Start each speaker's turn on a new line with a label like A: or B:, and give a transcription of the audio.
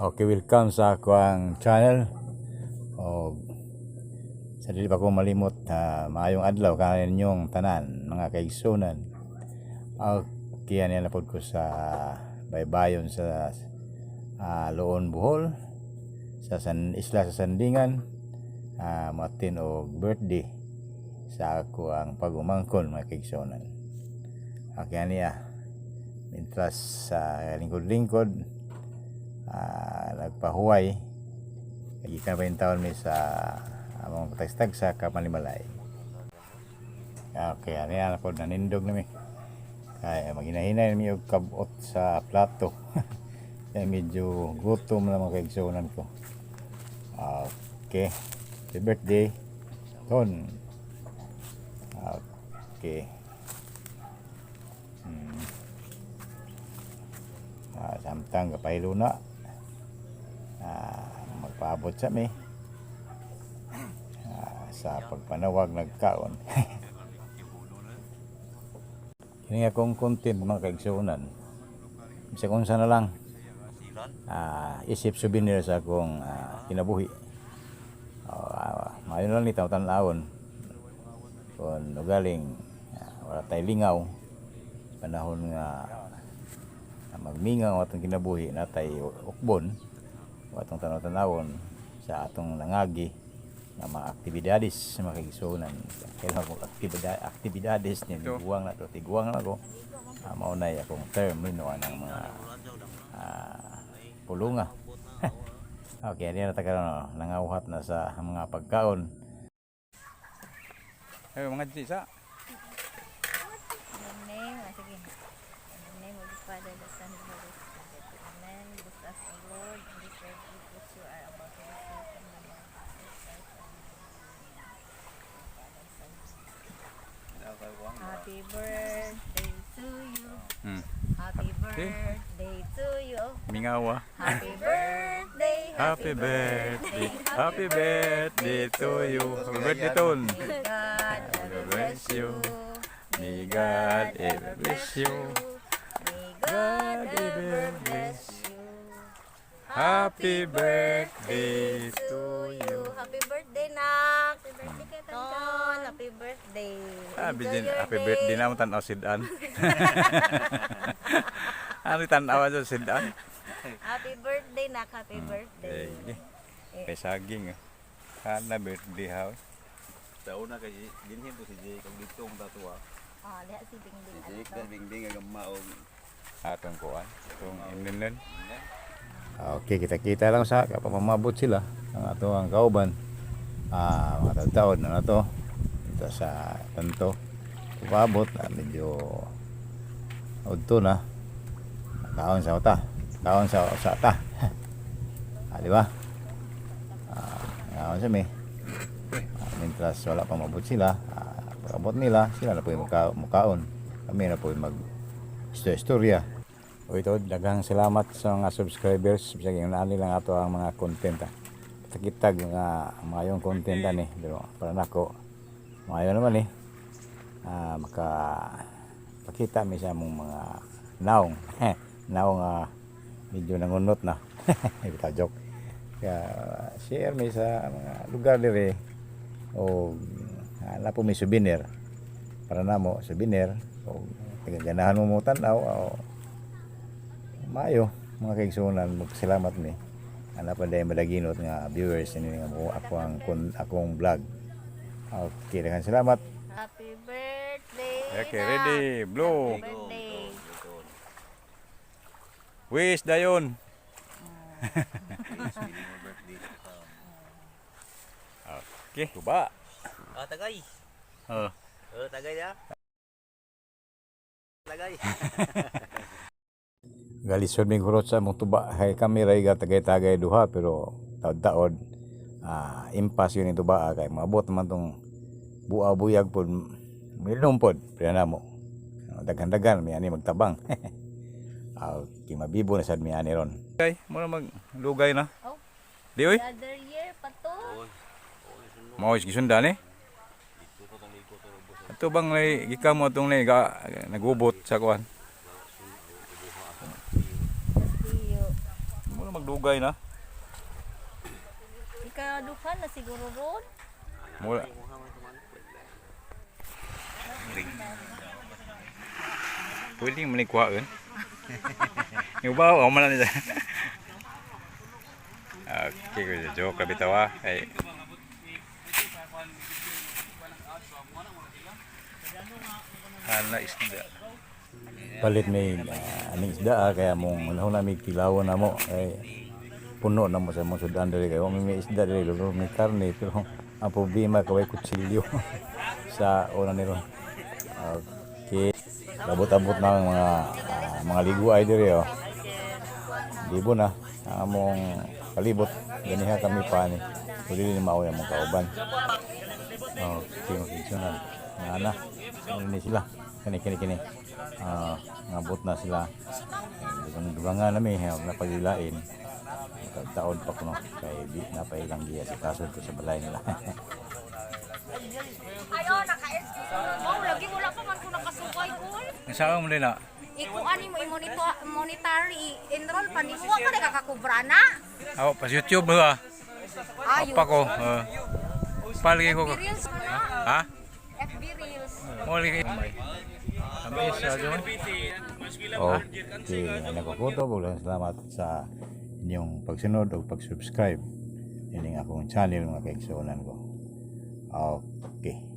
A: Okay, welcome sa akoang channel. O sa dili pa ko malimot, maayong adlaw kaninyong tanan, mga kaigsunan. Okay, ani na pod ko sa baybayon sa Loon, Bohol, sa San Isla sa Sandingan. Matin og birthday sa ako ang pag-umangkon, mga kaigsunan. Okay, ani mientras sa lingkod-lingkod nagpahuway, gikan pa yung taon mi sa among tagstag sa Kapanimalay. Okay, ani na pod, nanindog na mi. Kaya maginahinay mi og kabot sa plato. Kaya medyo gutom na, mga kaigsunan ko. Okay. Happy birthday, Ton. Okay. Samtang kapahilo na. Magpaabot sa mi. Sa pagpanawag nagkaon. Kini akong content, mga kaigsunan. Bisag unsa na lang. Isip souvenir sa akong kinabuhi. Maayo na lang ni tan-awon. Kung ugaling wala tay lingaw panahon nga magmingaw atong kinabuhi, natay ukbon o atong tanaw-tanawon sa atong nangagi nga mga aktibidades sa mga kaigsuonan. Kaya mga aktibidades niya tiguang na to, tiguang na ko. Mao na akong termino anang mga pulunga. Okay, di na ta karon, no, nangawhat na sa mga pagkaon. Ay, mga sa
B: In the name, sige. In the name of the Father, the Son, and the Holy Spirit. Amen. Bless us, O Lord, and preserve it which you are about to receive from the Lord Jesus Christ. Amen. Father, Son, Happy birthday to you. Happy birthday to you.
A: Mingawa.
B: Happy birthday.
A: Happy birthday. Happy birthday to you. Happy birthday, Ton.
B: May God ever bless you.
A: May God ever bless you.
B: May God ever bless you.
A: Happy birthday to you.
B: Happy birthday, nak. Happy birthday kay Ton. Happy birthday.
A: Happy,
B: Enjoy
A: din,
B: your
A: happy
B: day.
A: Birthday na mo tan-aw sidan. Ano tan-aw sa sidan?
B: Happy birthday, nak. Happy birthday.
A: Eh, may saging eh. Kana birthday ha.
C: Sa una kay dinhin to si Jake og dito ang tatuwa.
B: Oh, liha si Bingbing.
C: Si Jake
B: Ato.
C: dahil Bingbing ang maog.
A: Atong kuan. Itong ininan. Okay, kita-kita lang sa kapag mamabot sila ang ato ang kauban. Mga taon na na to. Dito sa tanto. Pabot, medyo udto na. Kaon sa uta. Kaon sa sa ta. Di ba? Kaon sa mi. Mientras wala pa mabot sila, pag-abot nila, sila na po yung mukaon. Kami na po yung mag istorya. O ito, daghang salamat sa mga subscribers. Bisag yung naani lang ato ang mga content. Takitag nga maayong content ani, pero para nako maayo naman eh. Maka pakita mi sa among mga naong. Naong medyo nangunot na. Bitaw, joke. Kaya share mi sa mga lugar dire o na po may souvenir para namo souvenir o ganahan mo mo tan-aw o maayo, mga kaigsuonan. Magpasalamat mi ana pa dahil madaginot nga viewers ini nga mo ako ang akong vlog. Okay, daghang salamat.
B: Happy birthday,
A: Okay,
B: nak.
A: Ready, blow.
B: Happy birthday.
A: Wish dayon.
C: Birthday.
A: Okay, tuba.
C: Tagay.
A: Oh.
C: Oh, tagay ya. Tagay.
A: Galisod mig hurot sa among tuba kay kami ray tagay-tagay duha, pero taod-taod impas yun yung tuba kay maabot naman tong buа buyag pod, milom pod pero namo daghan-daghan mi ani magtabang. Okay, mabibo na sad mi ani ron. Kay mo na maglugay na.
B: Oh.
A: Di oy.
B: The other year pa to.
A: Mao gisundan eh. Ato bang may gikamo atong nay nagubot sa kuan.
B: Castillo.
A: Mo na mag Dugay na.
B: Ikaduha na siguro ron.
A: Mula. Pwede mo ni kuhaon. Yung ba, ako man lang nila. Okay, kuya joke ka bitaw ah. Ay. Hala isda. Palit may aning isda ah, kaya mong unahon na may kilawon na mo ay puno na mo sa mong sudan diri kay may isda diri lugar may karne, pero ang problema kay way kutsilyo sa una nila. Okay. Abot-abot na ang mga mga liguay diri oh. Libo na ang among palibot. Ganiha kami pa ni. So dili ni mao ang among kauban. Okay, makigsunan. Nga na. Ano ni sila? Kini kini kini. Ngabot na sila. Dugang dugangan nami ha na pagilain. Taon pa kuno kay di na pa ilang giya sa kasod ko sa balay nila.
B: Ayo, naka-SG. Oh, lagi wala pa man ko nakasukay ko.
A: Saan mo na?
B: Ikuan mo i-monitor monetary i-enroll pa nimo wa ka na kakakubra na.
A: Ako pa YouTube ba?
B: Ayo.
A: Pa ko. Palagi ko.
B: FB Reels mo na.
A: Ha?
B: FB Reels.
A: Mo lagi. Kami sa doon. Okay, anak ko to, bulan salamat sa inyong pagsunod o pag-subscribe ining akong channel, mga kaigsuonan ko. Okay.